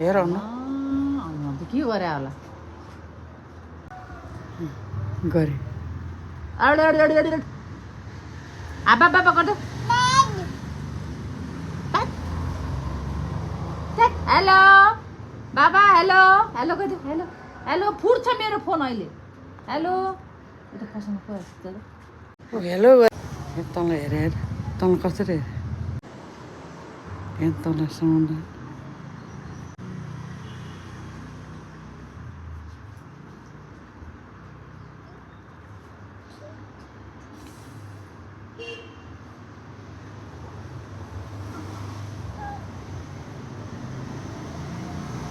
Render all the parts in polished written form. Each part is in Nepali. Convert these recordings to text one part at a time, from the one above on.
हेर न त के गरे होला गरे आबा बाबा गर्दै हेलो बाबा हेलो हेलो गरिदियो हेलो हेलो फुट्छ मेरो फोन अहिले हेलो यता पसँग पो हेलो तँलाई हेर हेर तँलाई कसरी हेर हेर तँलाई साउन्ड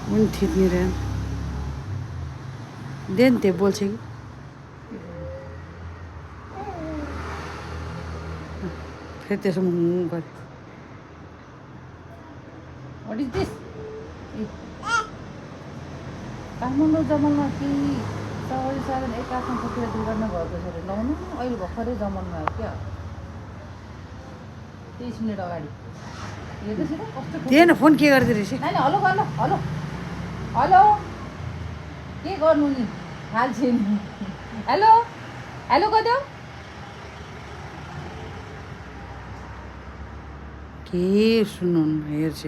उनी थिच्ने रहेन दे नि त्यो बोल्छ कि फेरि त्यसो गरे What is this? काठमाडौँ जमलमा कि सवारी साधन एक आफ्नो खोकेर दुर्घटना भएको छ अरे लाउनु अहिले भर्खरै जमलमा आयो क्या 30 मिनट अगाडि हेर्दैछ त कस्तो दिएन फोन के गर्दै रहेछ नानी हेलो हेलो हेलो हेलो के गर्नु नि हाल छैन हेलो हेलो गरिदेऊ के सुन्नु हेर्छ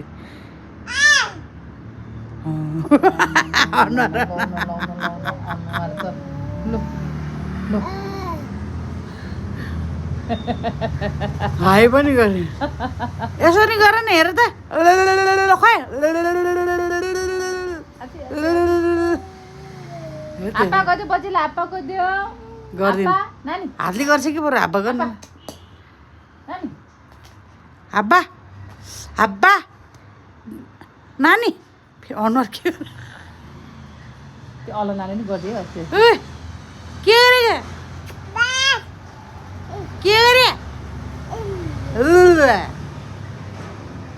हाई पनि गर्ने यसरी गर न हेर त खै आपा गरिदियो बजेले आपा गरिदियो गरिदिनु नानी हातले गर्छ कि बरु हाब्बा गर्नु नानी हाब्बा हाब्बा नानी फेरि अनुहार के त्यो अल नानी नि गरिदियो अस्ति के गरे के गरे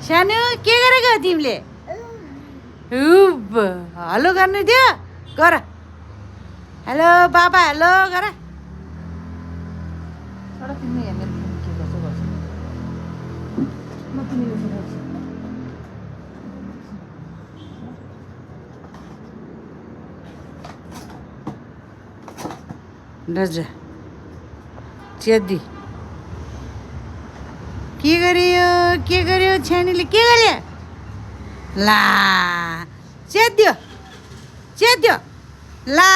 सानो के गरेको तिमीले हेलो गर्नु थियो गर हेलो बाबा हेलो गर तर तिमीले हेर्ने के गर्छ गर्छ म तिमीले गर्छु लजा च्यादी के गर्यो छ्यानीले के गर्यो ला च्याद्यो ला